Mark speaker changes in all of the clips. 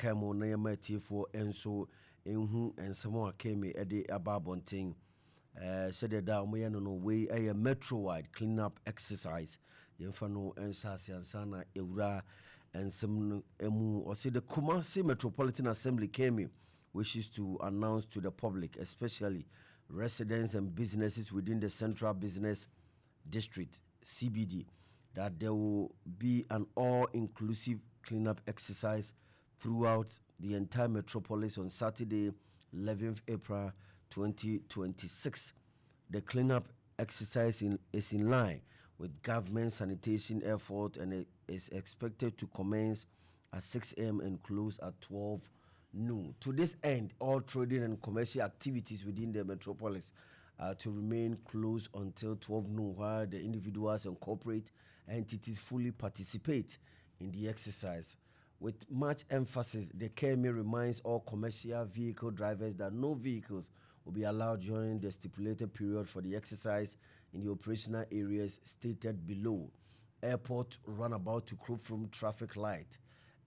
Speaker 1: Yɛnka mu na yɛma atiefoɔ nso nhu nsɛm a KMA de aba abɔnten. Sɛdeɛ da a wɔyɛ no, wei ɛyɛ metro wide clean up exercise. Yɛmfa no nhyɛ ase ansa na ɛwura nsɛm no mu. Ɔse the Kumasi Metropolitan Assembly, KMA, wishes to announce to the public, especially residents and businesses within the Central Business District, CBD, that there will be an all-inclusive cleanup exercise throughout the entire metropolis on Saturday, 11th April 2026. The cleanup exercise is in line with government sanitation effort and it is expected to commence at 6 a.m. and close at 12 noon. To this end, all trading and commercial activities within the metropolis are to remain closed until 12 noon, while the individuals and corporate entities fully participate in the exercise. With much emphasis, the KMA reminds all commercial vehicle drivers that no vehicles will be allowed during the stipulated period for the exercise in the operational areas stated below: Airport Runabout to Krofrom Traffic Light,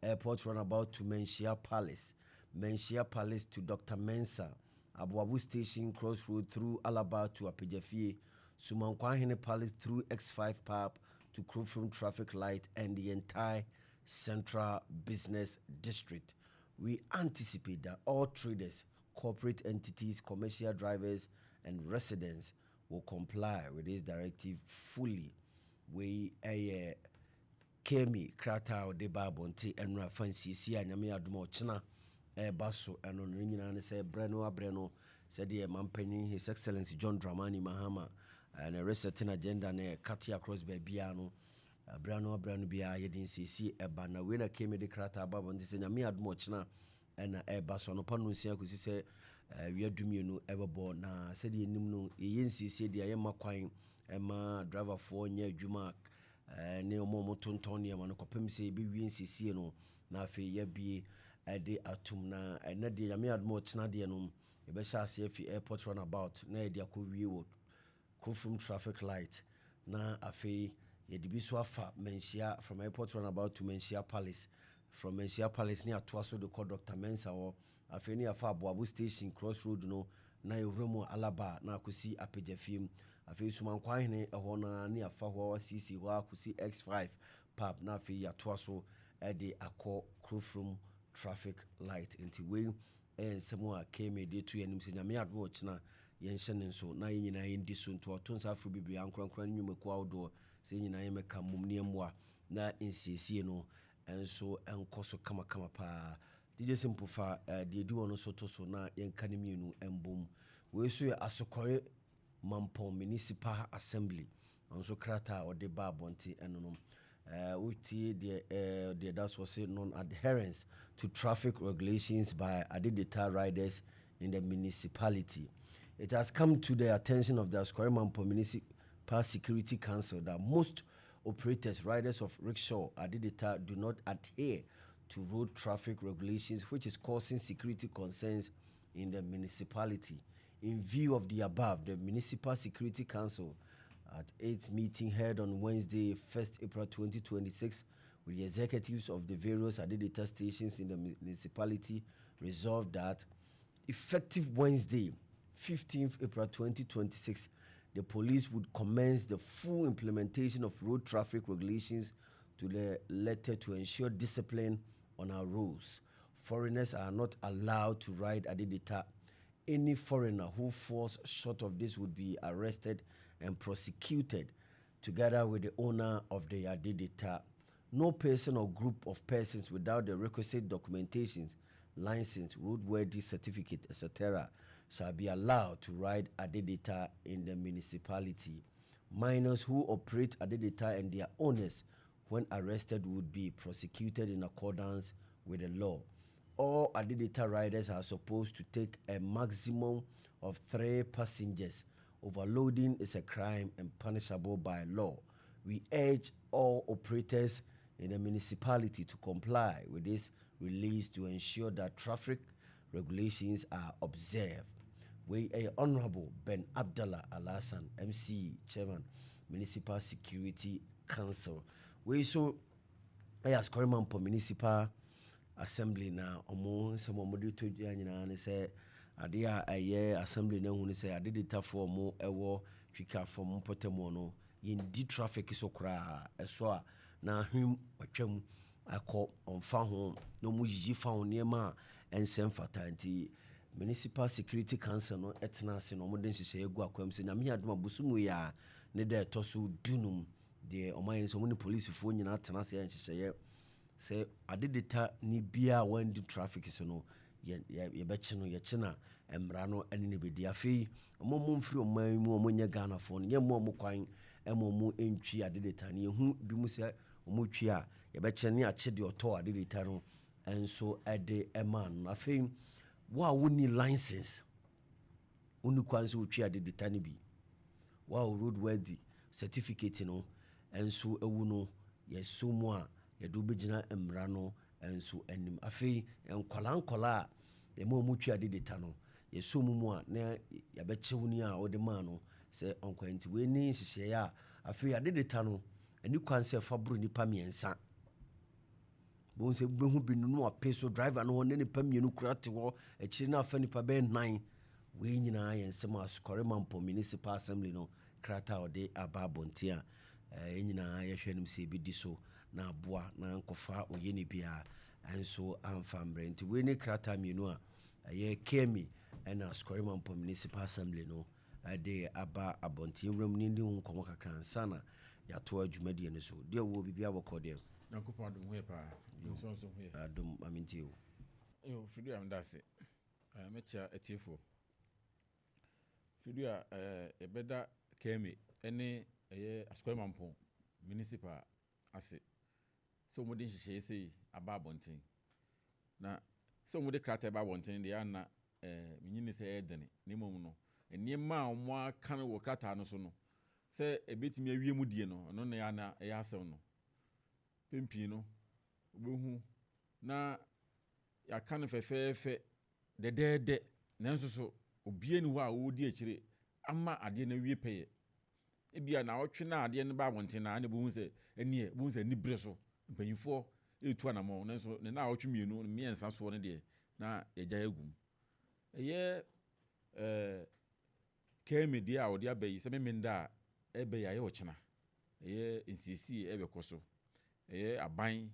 Speaker 1: Airport Runabout to Manhyia Palace, Manhyia Palace to Dr. Mensa, Aboabo Station Crossroad through Alaba to Apejafie, Sumankwahene Palace through X5 Park to Krofrom Traffic Light, and the entire Central Business District. We anticipate that all traders, corporate entities, commercial drivers, and residents will comply with this directive fully. Wei ɛyɛ KMA krataa a ɔde ba abɔnten ɛnora fa nsiesie a Nyame adom a ɔkyena ɛreba so. Ɛno no nyinaa ne sɛ berɛ no aberɛ no, sɛdeɛ mampanyin His Excellency John Dramani Mahama ne resetting agenda ne cut across baabiara no, berɛ no biara yɛde nsiesie ɛba. Na wei na KMA de krataa ba abɔnten sɛ Nyame adom ɔkyena ɛna ɛreba so anɔpa no 6 kɔsi sɛ wia 12 ɛbɛbɔ. Na sɛdeɛ ɛnim no, yɛyɛ nsiesie deɛ yɛmma kwan ɛma driverfoɔ nyɛ adwuma ne ɔmo a ɔmo tontɔn nneɛma no kɔpem sɛ yɛbɛwie nsiesie no na afei yɛabie ɛde atom. Na ɛnɛ deɛ, Nyame adom a ɔkyena deɛ no, yɛbɛhyɛ aseɛ afi Airport Runabout na yɛde akɔwie wɔ Krofrom Traffic Light, na afei yɛde bi so afa Manhyia, from Airport Runabout to Manhyia Palace, from Manhyia Palace ne atoa so de kɔ Dr Mensa hɔ. Afei ne yɛafa Aboabo Station crossroad no na yɛwura mu Alaba na akɔsi Apagyafie mu. Afei Sumankwahene ɛhɔ no ne yɛafa hɔ asiesie hɔ akɔsi X5 Pub, na afei yɛatoa so ɛde akɔ Krofrom Traffic Light. Nti wei ɛyɛ nsɛm a KMA de to yɛnim sɛ Nyame adom ɔkyena yɛnhyɛ ne nso na yɛn nyinaa yɛndi so. Nti ɔto nsa aforo bebree ankorankora ne nnwumakuo ahodoɔ sɛ yɛn nyinaa yɛmɛka mmom ne yɛmmoa na nsiesie no nso nkɔ so kamakama paa. DJ Simple, fa deɛ di wɔ no so to so na yɛnka ne mmienu mbom. Wei so yɛ Asokɔre Mampɔn Municipal Assembly nso krataa a ɔde ba abɔnten. Ɛno no, wotie deɛ da so sɛ non-adherence to traffic regulations by Adedeta riders in the municipality. It has come to the attention of the Asokore Mampong Municipal Security Council that most operators, riders of rickshaw, Adedeta, do not adhere to road traffic regulations, which is causing security concerns in the municipality. In view of the above, the Municipal Security Council, at its meeting held on Wednesday, 1st April 2026, with the executives of the various Adedeta stations in the municipality, resolved that effective Wednesday, 15th April 2026, the police would commence the full implementation of road traffic regulations to the letter to ensure discipline on our roads. Foreigners are not allowed to ride Adedeta. Any foreigner who falls short of this would be arrested and prosecuted together with the owner of the Adedeta. No person or group of persons without the requisite documentations, license, roadworthy certificate, etc., shall be allowed to ride Adedeta in the municipality. Minors who operate Adedeta and their owners, when arrested, would be prosecuted in accordance with the law. All Adedeta riders are supposed to take a maximum of three passengers. Overloading is a crime and punishable by law. We urge all operators in the municipality to comply with this release to ensure that traffic regulations are observed. Wei ɛyɛ Honorable Ben Abdallah Alhassan, MC Chairman, Municipal Security Council. Wei so ɛyɛ Asokore Mampɔ Municipal Assembly na ɔmo nsɛm a ɔmo to dwa nyinaa ne sɛ adeɛ a ɛyɛ assembly no ahu ne sɛ adedetafoɔ ɔmo ɛwɔ twika fam mpɔtam no, yɛndi traffic so koraa. Ɛso a na ahwem watwam akɔ, ɔmfa ho na ɔmo yiyi fa ho nneɛma a ɛnsɛ mfata. Nti Municipal Security Council no ɛtena ase na ɔmo de nhyehyɛeɛ gu akwam sɛ Nyame adom a, bosom yi a ne da ɛtɔ so 15 deɛ, ɔmo ayɛ no sɛ ɔmo ne polisifoɔ nyinaa tena ase ayɛ nhyehyɛeɛ sɛ adedeta ne biaa wandi traffic so no, yɛbɛkye no. Yɛkye na mmara no ne no bɛdi. Afei ɔmo mo mfiri ɔman yi mu, ɔmo nyɛ Ghanafoɔ no, yɛmmɔ ɔmo kwan ma ɔmo ntwi adedeta no. Yɛhu bi mu sɛ ɔmo twi a, yɛbɛkyɛ ne akye deɛ ɔtɔ adedeta no nso de ma no. Afei wo a wonni license, wonni kwan sɛ wotwi adedeta no bi. Wo a road worthy certificate no nso awu no, yɛso mu a, yɛde wobɛgyina mmara no nso anim. Afei nkwalaa nkwalaa a yɛma ɔmu twi adedeta no, yɛso mu a na yɛbɛkye wo ni a wode maa no sɛ ɔnkwa. Nti wei ne nhyehyɛeɛ a afei adedeta no ani kwan sɛ fa boro nipa mmiɛnsa. Bohu sɛ wobɛhu bi no na wape so driver no hɔ ne nipa mmienu kura te hɔ akyiri no, afa nipa bɛyɛ nnan. Wei nyinaa yɛ nsɛm a Asokore Mampɔ Municipal Assembly no krataa a ɔde aba abɔnten a yɛn nyinaa yɛhwɛ nom sɛ ɛbɛdi so na aboa na nkɔfa ɔyɛ ne biara nso amfa mmerɛ. Nti wei ne krataa mmienu a ɛyɛ KMA ɛna Asokore Mampɔ Municipal Assembly no ɛde aba abɔnten. Wuram ne ne ho nkɔmmɔ kakra ansa na yɛatoa dwumadie no so. Deɛ wɔ biribi abɔkɔ deɛ?
Speaker 2: Nyankopɔn adom, ho yɛ paa. Nso nso ho yɛ.
Speaker 1: Adom mamentie o.
Speaker 2: Yo, Fidu a, meda ase. Mɛkyia atiefoɔ. Fidu a, yɛbɛda KMA ɛne ɛyɛ Asokore Mampɔn Municipal ase sɛ wɔde nhyehyɛeɛ sei aba abɔnten. Na sɛ wɔde krataa ba abɔnten deɛ, ana menyini sɛ ɛyɛ dene, na mmom no nneɛma a wɔn aka no wɔ krataa no so no sɛ ɛbɛtumi awie mu die no, ɛno na ɛyɛ ana ɛyɛ asɛm no. Pempii no wobɛhu na yɛaka no fɛfɛɛfɛ dɛdɛɛdɛ, nanso so obiara ni hɔ a wɔredi akyire ama adeɛ no awie pɛyɛ. Ebia na ɔtwe na adeɛ no ba abɔnten na ana bohu sɛ ɛneɛ bohu sɛ anibere so mpanyinfoɔ etu anamɔ, nanso ne na ɔtwe 2 3 soɔ no deɛ, na yɛgya agu mu. Ɛyɛ KMA deɛ a ɔde aba yi sɛ Memenda a ɛbɛ yi ayɛ ɔkyena, ɛyɛ nsiesie ɛbɛkɔ so. Ɛyɛ aban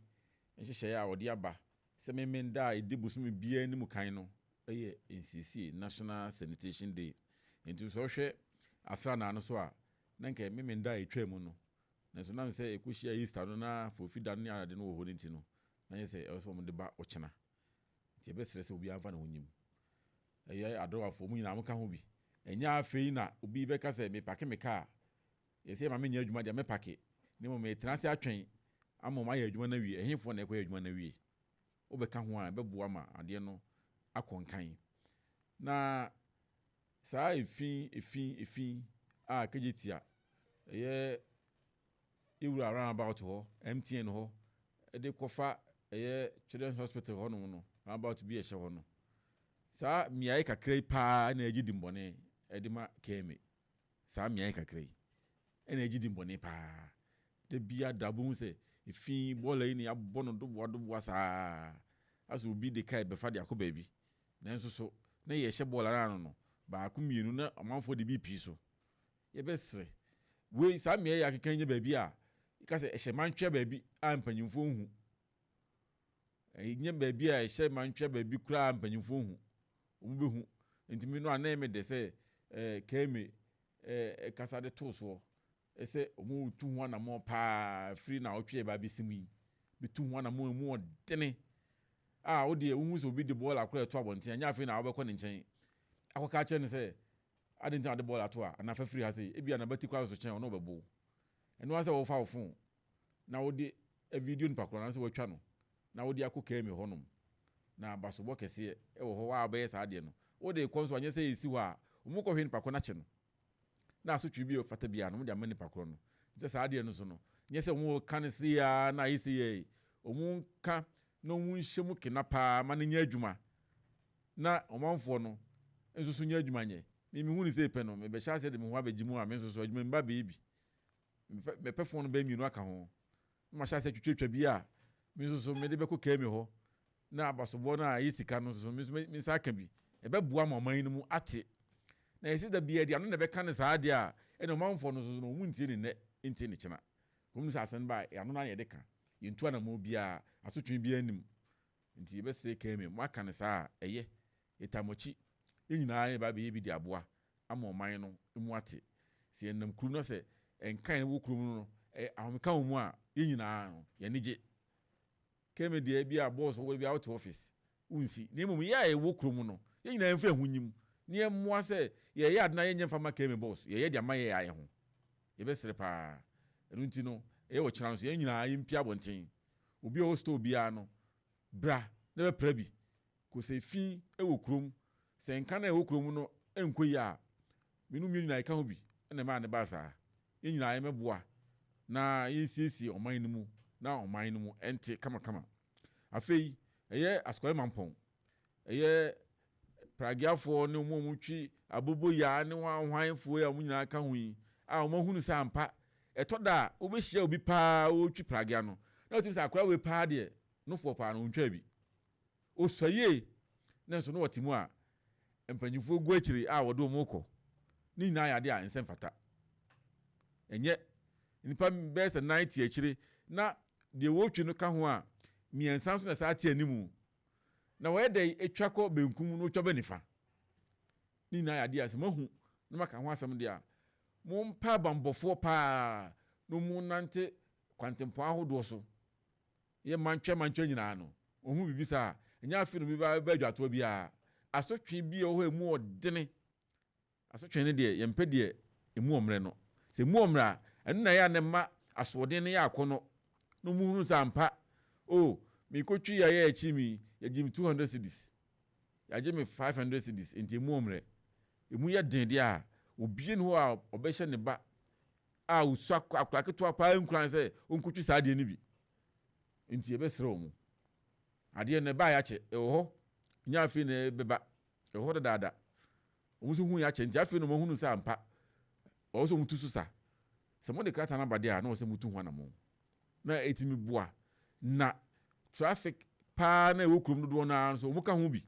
Speaker 2: nhyehyɛeɛ a ɔde aba sɛ Memenda a ɛdi bosome biara anim kan no ɛyɛ nsiesie, National Sanitation Day. Nti sɛ ɔhwɛ asranaa no so a, na nka Memenda a ɛtwa mu no, nanso nam sɛ ɛkɔhyia Easter no na fofi da no ne ade no wɔ hɔ no nti no, na yɛ sɛ ɛwɔ sɛ wɔde ba ɔkyena. Nti yɛbɛsrɛ sɛ obiara mfa ne ho nyim. Ɛyɛ adɔwafoɔ mu nyinaa moka ho bi. Ɛnyɛ afei na obi bɛka sɛ mepark me kaa, yɛsɛ ma menyɛ adwuma deɛ mɛpark, ne mmom metena ase atwɛn ama ɔmo ayɛ adwuma no awie. Ɛhefoɔ na ɛkɔyɛ adwuma no awie? Wobɛka ho a, ɛbɛboa ma adeɛ no akɔ nkan. Na saa efi efi efi a Kejetia, ɛyɛ ewura roundabout hɔ, MTN hɔ, ɛde kɔfa ɛyɛ Children's Hospital hɔnom no, roundabout bi a ɛhyɛ hɔ no, saa mmeaeɛ kakra yi paa na ɛgye di mbɔne ɛde ma KMA. Saa mmeaeɛ kakra yi ɛna ɛgye di mbɔne paa. Da bia da bohu sɛ efi bɔɔla yi na yɛabɔ no doboa doboa saa asɛ obi de kaa bɛfa de akɔ baabi, nanso so na yɛhyɛ bɔɔla no ano no baako mmienu na ɔmanfoɔ de bi pii so. Yɛbɛsrɛ wei, saa mmeaeɛ yi akeka nyɛ baabi a ka sɛ ɛhyɛ mantwea, baabi a mpanyinfoɔ nhu. Ɛnyɛ baabi a ɛhyɛ mantwea baabi koraa mpanyinfoɔ nhu, wɔn bɛhu. Nti mi no anan mi de sɛ KMA kasa de to soɔ ɛsɛ wɔn tu ho anammɔn paa firi na ɔtwe ɛba abɛsi mu yi, bɛtu ho anammɔn emu ɔdene a wodeɛ wohu sɛ obi de bɔɔl akora ɛto abɔnten, ɛnyɛ afei na wobɛkɔ ne nkyɛn akɔka kyerɛ no sɛ ade nti na ade bɔɔl ato a anaa fafiri ha sɛ ebi anabati koraa so kyɛn ɔno ɔbɛbo. Ɛno ara sɛ wɔfa wo phone na wode video nipa korɔ anaasɛ wɔatwa no na wode akɔ KMA hɔnom na abasobɔ kɛseɛ ɛwɔ hɔ a wobɛyɛ saa adeɛ no. Wode kɔ nso anyɛ sɛ ɛsi hɔ a ɔmu kɔhwɛ nipa korɔ no akye no na asotwe bi a fata biara no, wɔde ama nipa korɔ no. Nkyɛ saa adeɛ no so no, nyɛ sɛ wɔn ka no se ya na ayɛ se yɛ wɔn ka na wɔn nhyɛ mu kena paa ma no nyɛ adwuma na ɔmanfoɔ no nso so nyɛ adwuma. Nyɛ me mehu ne sɛ pɛ no mebɛhyɛ aseɛ de me ho abɛgye mu a, me nso so adwuma mba bɛyɛ bi. Mepɛ phone no bɛyɛ mmienu aka ho na mahyɛ aseɛ twitwatwa bi a me nso so mede bɛkɔ KMA hɔ. Na abasobɔ no a ɛyɛ sika no nso so, me nso me nsa aka bi. Ɛbɛboa ma ɔman no mu ate. Na yɛsi da biara deɛ ano na ɛbɛka no saa deɛ a, ɛna ɔmanfoɔ no nso no, wɔn ntie ne nnɛ, ntie ne kyena. Wɔn sɛ asɛm ba a, ano na yɛde ka. Yɛntu anammɔn biara, asotwe biara nnim. Nti yɛbɛsrɛ KMA, moaka no saa a, ɛyɛ. Yɛtaa mo akyi. Yɛn nyinaa yɛba abɛyɛ bi de aboa ama ɔman no mu ate. Sɛ yɛnam kurom na sɛ nkan wɔ kurom no, ahomeka wɔ mu a, yɛn nyinaa no, yɛn ani gye. KMA deɛ, bi a boss wɔ bi a wote office, wonsi. Na mmom yɛ a yɛwɔ kurom no, yɛn nyinaa yɛmfa yɛn ho nyim na yɛmmoa sɛ yɛyɛ ade na yɛnyɛ mfa ma KMA boss, yɛyɛ de ama yɛn a yɛn ho. Yɛbɛsrɛ paa. Ɛno nti no, ɛyɛ ɔkyena no so, yɛn nyinaa yɛmpie abɔnten. Obi a ɔwɔ store biara no, bra na bɛpra bi. Kɔ sɛ fi wɔ kurom, sɛ nka no a ɛwɔ kurom no nkɔ yie a, me ne wo mmienu nyinaa yɛka ho bi na ɛmaa no baa saa. Yɛn nyinaa yɛmmɛboa na yɛnsiesie ɔman no mu na ɔman no mu nte kamakama. Afei, ɛyɛ Asukɔre Mampɔn, ɛyɛ Pragiafoɔ ne wɔn a wɔtwi aboboyaa ne hwan hwanfoɔ yi a wɔn nyinaa ka ho yi a wɔahunu sɛ ampa ɛtɔ da a wobɛhyia obi paa ɔretwi pragea no na wotumi sɛ akwadaa wei paa deɛ nofoɔ paa no ɔntwaa bi. Ɔsua yie na nso na ɔte mu a mpanyinfoɔ gu akyire a wɔde wɔn rekɔ. Ne nyinaa yɛ adeɛ a ɛnsɛ mfata. Ɛnyɛ nnipa bɛyɛ sɛ nan te akyire na deɛ wɔretwi no ka ho a mmiɛnsa nso na saa te anim. Na wɔyɛ dɛn twa kɔ benkum na wɔtwa ba nifa? Ne nyinaa yɛ adeɛ a sɛ moahu na moaka ho asɛm deɛ a, mompɛ abanbɔfoɔ paa na wɔnnante kwantempɔn ahodoɔ so. Yɛ mantwɛ mantwɛ nyinaa no, wɔhu biribi saa a, ɛnyɛ afei na obi bɛba adwatoa biara. Asotwe bi a ɛwɔ hɔ a ɛmu ɔdene. Asotwe no deɛ, yɛmpɛ deɛ ɛmu ɔmmerɛ no. Sɛ ɛmu ɔmmerɛ a, ɛno na ɛyɛ a na ɛma asoɔden no yɛ akɔnnɔ, na wɔhunu sɛ ampa, oh, merekɔtwi yɛayɛ akyi me, yɛgye me 200 cedis, yɛagye me 500 cedis, enti ɛmu ɔmmerɛ. Ɛmu yɛ den deɛ a, obiara nni hɔ a ɔbɛhyɛ ne ba a ɔsua akwadaa ketewa paa nkuran sɛ ɔnkɔtwi saa adeɛ no bi. Enti yɛbɛsrɛ wɔn. Adeɛ no ɛbaeɛ akyɛ, ɛwɔ hɔ, nyɛ afei na ɛbɛba, ɛwɔ hɔ dadaada. Wɔn nso hui akyɛ nti afei na wɔahunu sɛ ampa ɛwɔ sɛ wɔtu so sa. Sɛ mode krataa no aba deɛ a na ɛwɔ sɛ motu ho anammɔn na ɛtumi boa. Na traffic paa na ɛwɔ kurom dodoɔ no ara nso wɔka ho bi.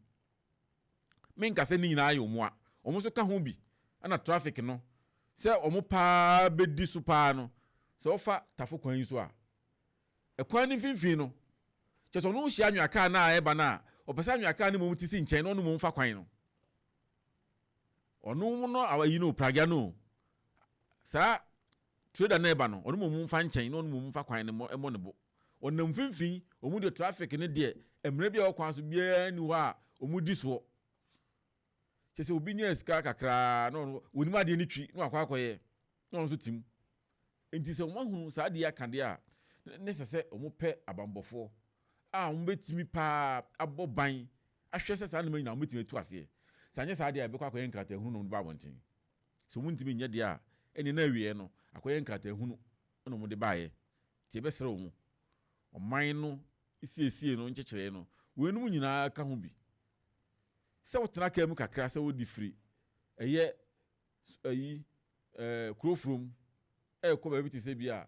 Speaker 2: Menka sɛ ne nyinaa yɛ wɔn a, wɔn nso ka ho bi. Ɛna traffic no sɛ wɔn paa bɛdi so paa no, sɛ wɔfa Tafo kwan yi so a, ɛkwan no mfimfini no, kyerɛ sɛ ɔno hyia anwea kaa no a ɛreba no a, ɔpɛ sɛ anwea kaa no mmom ti si nkyɛn na ɔno mmom fa kwan no. Ɔno no ayi no pragya no saa trader no ɛba no, ɔno mmom mfa nkyɛn na ɔno mmom mfa kwan no mmɔ ne bo. Ɔnam mfimfini, wɔn deɛ traffic no deɛ mmerɛ bi a ɛwɔ kwan so biara nni hɔ a wɔn di soɔ. Kyerɛ sɛ obi nyaa sika kakraa na ɔno wɔnim adeɛ no twi na wakɔ akɔyɛ na ɔno nso tim. Enti sɛ wɔahunu saa adeɛ yi aka deɛ a, na ɛsɛ sɛ wɔpɛ abanbɔfoɔ a wɔbɛtumi paa abɔ ban ahwɛ sɛ saa nneɛma nyinaa wɔbɛtumi atu aseɛ. Sɛ anyɛ saa deɛ a, ɛbɛkɔ akɔyɛ nkrataahunu na wɔde ba abɔnten. Sɛ wɔntumi nyɛ deɛ a, ɛnneɛ na awieɛ no, akɔyɛ nkrataahunu na wɔde baeɛ. Nti yɛbɛsrɛ wɔn, ɔman no siesie no nkyekyereɛ no, weinom nyinaa ka ho bi. Sɛ wotena kaa mu kakra sɛ wode firi ɛyɛ ayi ɛɛ kuro furom ɛrekɔ baabi te sɛ bi a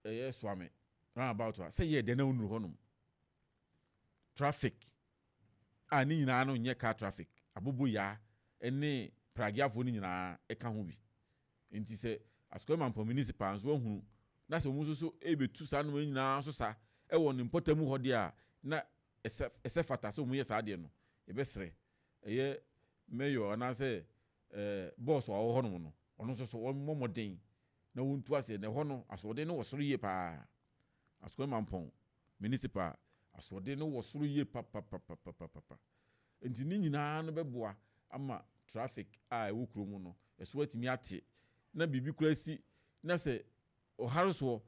Speaker 2: ɛyɛ Suame roundabout a, sɛ yɛ dɛn na wonuru hɔnom. Traffic a ne nyinaa no nyɛ car traffic, aboboyaa ne pragiafoɔ no nyinaa ɛka ho bi. Nti sɛ Asukari Mampong Municipal nso ahunu na sɛ wɔn nso so ɛrebɛtu saa nnoɔma nyinaa nso sa ɛwɔ ne mpɔtam hɔ deɛ a, na ɛsɛ ɛsɛ fata sɛ wɔyɛ saa adeɛ no. Yɛbɛsrɛ ɛyɛ mayor anaasɛ bɔs a ɔwɔ hɔnom no, ɔno nso so wɔmmɔ mmɔden na wɔntu aseɛ. Na ɛhɔ no, asoɔden no wɔ soro yie paa. Asukari Mampong Municipal, asoɔden no wɔ soro yie papapapapapa. Nti ne nyinaa no bɛboa ama traffic a ɛwɔ kurom no, ɛso atumi ate. Na biribi koraa si na sɛ ɔhare soɔ,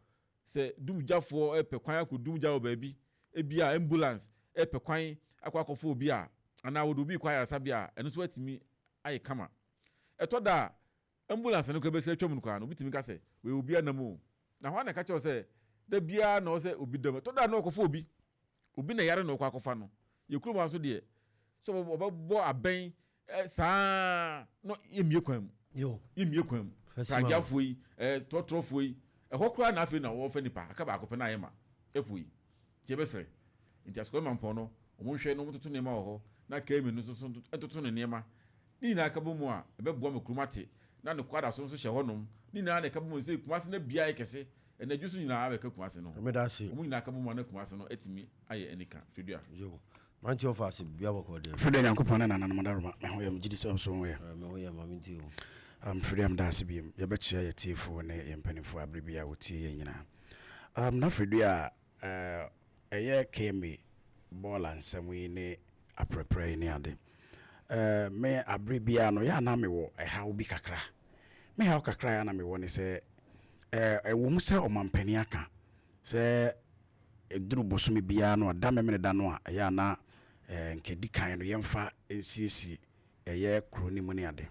Speaker 2: sɛ dumgyafoɔ repɛ kwan akɔ dumgya wɔ baabi, ebia ambulance repɛ kwan akɔ akɔfa obi a, anaa wɔde obi rekɔ ayaresabea a, ɛno nso atumi ayɛ kama. Ɛtɔ da a, ambulance no koraa bɛsi atwam no koraa no, obi tumi ka sɛ, wei obi anam o. Na hwan na ɛka kyerɛ wo sɛ da biara na ɔwɔ sɛ obi da mu? Ɛtɔ da a na ɔkɔfa obi. Obi na yare na ɔkɔ akɔfa no. Yɛ kurom ha nso deɛ, sɛ ɔbɛbɔ abɛn saa na yɛmmie kwan mu. Yɛmmie kwan mu. Pragyafoɔ yi, trɔtrɔfoɔ yi, ɛhɔ koraa na afei na wɔfa nipa, aka baako pɛ na ayɛ ma ɛfoɔ yi. Nti yɛbɛsrɛ. Nti Asukɔre Mampɔn no, Wɔn nhwɛ na wɔn toto nneɛma wɔ hɔ na KMA no nso so ntoto ne nneɛma. Ne nyinaa ka bɔ mu a, ɛbɛboa ma kurom ate na ne kwada so nso hyɛ hɔnom. Ne nyinaa na ɛka bɔ mu sɛ Kumase no bia yɛ kɛse. Ɛnadwo so nyinaa bɛka Kumase no ho.
Speaker 1: Meda ase.
Speaker 2: Wɔn nyinaa ka bɔ mu a, na Kumase no atumi ayɛ anika. Fidua.
Speaker 1: Yo, mmeranteɛ ɔfa ase biribi abɔkɔ deɛ.
Speaker 3: Fidua, Nyankopɔn ne nananom adaroma, me ho yɛ, megye di sɛ wo nso wo ho yɛ.
Speaker 1: Me ho yɛ, ma mentie o.
Speaker 3: Fidua, meda ase biom. Yɛbɛkyea yɛ tiefoɔ ne yɛ mpanimfoɔ abere bi a wɔtie yɛn nyinaa. Na Fidua, ɛyɛ KMA bɔɔla nsɛm yi ne aprɛprɛ yi ne ade. Me abere biara no, yɛ a na mewɔ ɛhaw bi kakra. Me haw kakra a na mewɔ ne sɛ, ɛwɔ mu sɛ ɔmampanin aka sɛ ɛduru bosome biara no a, da Memeneda no a, ɛyɛ a na nka ɛdi kan no yɛmfa nsiesie ɛyɛ kuro no mu ne ade.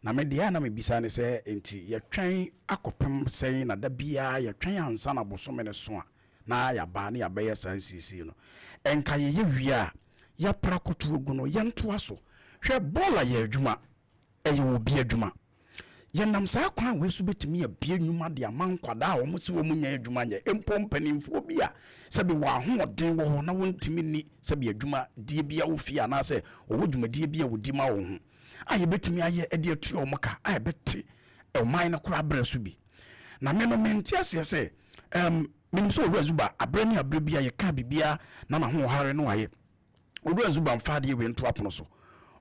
Speaker 3: Na me deɛ a na mebisa ne sɛ, nti yɛtwɛn akɔpem sɛn na da biara yɛtwɛn ansa na bosome no so a na yɛaba na yɛabɛyɛ saa nsiesie no? Nka yɛyɛ wie a, yɛapra kɔto agu no, yɛntoa so. Hwɛ, bɔɔla yɛ adwuma, ɛyɛ obi adwuma. Yɛnam saa kwan wei so bɛtumi abue nnwuma de ama nkwadaa a wɔn se wɔn nnya adwuma nyɛ, mpo mpanimfoɔ bi a sɛbe wɔn ahoɔden wɔ hɔ na wɔntumi nni sɛbe adwumadie bi a wɔ fie anaasɛ wɔwɔ dwumadie bi a wɔdi ma wɔn ho a yɛbɛtumi ayɛ de atua wɔn ka a ɛbɛte ɔman no koraa berɛ so bi. Na me no mente aseɛ sɛ um, menim sɛ Owura Zuba aberɛ ne aberɛ bi a yɛka biribiara na n'ahoɔhare no ayɛ. Owura Zuba mfa adeɛ wei nto apono so.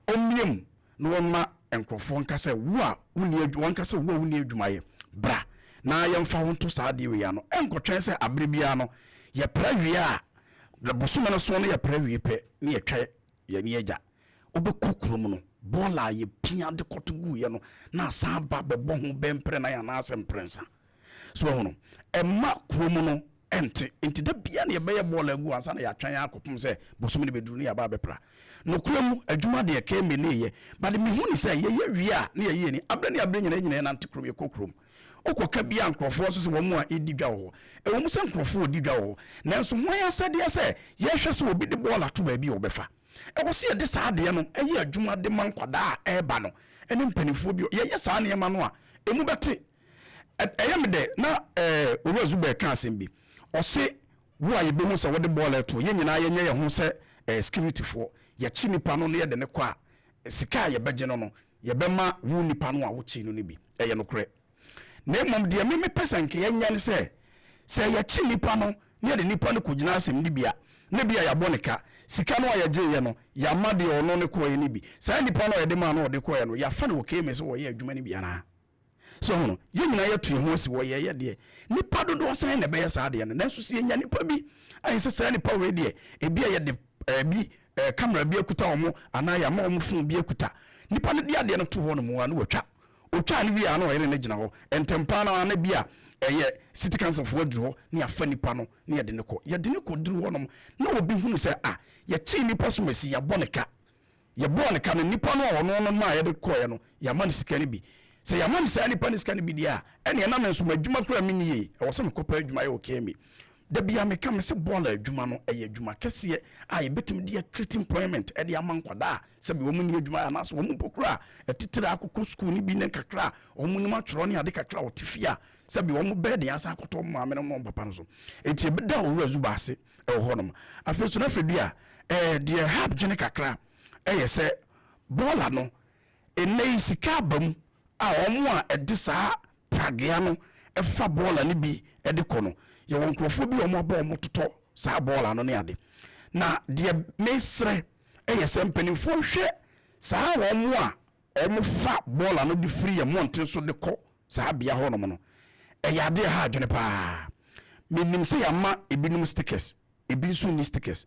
Speaker 3: Ɔmmue mu na wɔmma nkurɔfoɔ nka sɛ, Wo a wonni adwuma, wɔnka sɛ, Wo a wonni adwuma yɛ, bra na yɛmfa wo nto saa adeɛ wei ano. Ɛnkɔtwɛn sɛ aberɛ biara no yɛpra wie a, bosome no so no yɛpra wie pɛ na yɛtwa yɛn ani agya. Wobɛkɔ kurom no, bɔɔla a yɛpia de kɔto guiɛ no na asan aba bɛbɔ ho bɛyɛ mprɛnan anaasɛ mprɛnsa. So wahu no? Ɛmma kurom no nte. Nti da biara na yɛbɛyɛ bɔɔl agu ansa na yɛatwɛn ara kɔpem sɛ bosome no bɛduru na yɛaba abɛpra. Nokorɛ mu, adwuma deɛ KMA ne yɛ, but mehu no sɛ yɛyɛ wie a na yɛyɛ ni. Aberɛ ne aberɛ nyinaa yɛn nyinaa yɛnante kurom, yɛkɔ kurom. Wokɔka bi a nkorɔfoɔ nso sɛ wɔn a ɛdi dwa wɔ hɔ. Ɛwɔ mu sɛ nkorɔfoɔ redi dwa wɔ hɔ, nanso hwan asɛdeɛ sɛ yɛhwɛ sɛ obi de bɔɔl ato baabi a ɔbɛfa? Ɛwɔ sɛ yɛde saa adeɛ no yɛ adwuma de ma nkwadaa a ɛreba no ne mpanimfoɔ bi. Yɛyɛ saa nneɛma no a, ɛmu bɛte. Ɛyɛ me dɛ na Owura Zuber ka asɛm bi. Ɔse, Wo a yɛbɛhu sɛ wode bɔɔl reto, yɛn nyinaa yɛnyɛ yɛn ho sɛ securityfoɔ. Yɛkye nipa no na yɛde no kɔ a, sika a yɛbɛgye no no, yɛbɛma wo nipa no a wokyee no no bi. Ɛyɛ nokorɛ. Na mmom deɛ me mepɛ sɛ nka yɛnyɛ ne sɛ, sɛ yɛkye nipa no na yɛde nipa no kɔgyina asɛmdibea na ebia yɛabɔ no ka, sika no a yɛgyeeɛ no, yɛama deɛ ɔno ne kɔeɛ no bi. Saa nipa no a yɛde maa no a ɔde kɔeɛ no, yɛafa no wɔ KMA sɛ ɔyɛ adwuma no bi anaa? So ho no, yɛn nyinaa yɛatu yɛn ho asi hɔ, yɛyɛ deɛ. Nnipa dodoɔ sɛn na ɛbɛyɛ saa adeɛ no? Nanso sɛ yɛnya nnipa bi a yɛsɛ saa nnipa wei deɛ, ebi a yɛde ɛɛ bi ɛɛ kamera bi akuta wɔn anaa yɛama wɔn fon bi akuta. Nipa no de adeɛ no to hɔ nom a na watwa. Otwaa no wie a na ɔyere no gyina hɔ. Ntɛm ara na bi a ɛyɛ city council foɔ aduru hɔ na yɛafa nipa no na yɛde no kɔ. Yɛde no kɔduru hɔ nom na obi hunu sɛ ah, yɛkyee nipa so masi, yɛabɔ ne ka. Yɛbɔɔ no ka no, nipa no a ɔno no maa yɛde kɔeɛ no, yɛama no sika no bi. Sɛ yɛama no saa nipa no sika no bi deɛ a, ɛnneɛ na me nso m'adwuma koraa menni yie. Ɛwɔ sɛ mekɔpɛ adwuma yɛ wɔ KMA. Da biara meka, mese bɔɔla adwuma no, ɛyɛ adwuma kɛseɛ a yɛbɛtumi de acreate employment de ama nkwadaa a sɛbe wɔn nni adwuma yɛ anaasɛ wɔn mpo koraa atitire akokɔ sukuu no bi ne nkakra a wɔn nim atwerɛ ne ade kakra a wɔte fie a sɛbe wɔn bɛyɛ den asan akɔtɔ wɔn maame nom ne wɔn papa no so. Enti yɛbɛda Owura Zuba ase wɔ hɔnom. Afei nso na fɛdua a deɛ ɛha adwene kakra yɛ sɛ bɔɔla no, ɛnnɛ yi sika aba mu a wɔn a ɛde saa pragea no fa bɔɔla no bi de kɔ no, yɛwɔ nkurɔfoɔ bi a wɔn abɔ wɔn totɔ saa bɔɔla no ne ade. Na deɛ mesrɛ yɛ sɛ mpanimfoɔ nhwɛ saa wɔn a Wɔfa bɔɔla no de firi yɛn mmɔnten so de kɔ saa bea hɔnom no, ɛyɛ ade a ɛha adwene paa. Menim sɛ yɛama ebinom stickers, ebi nso nni stickers.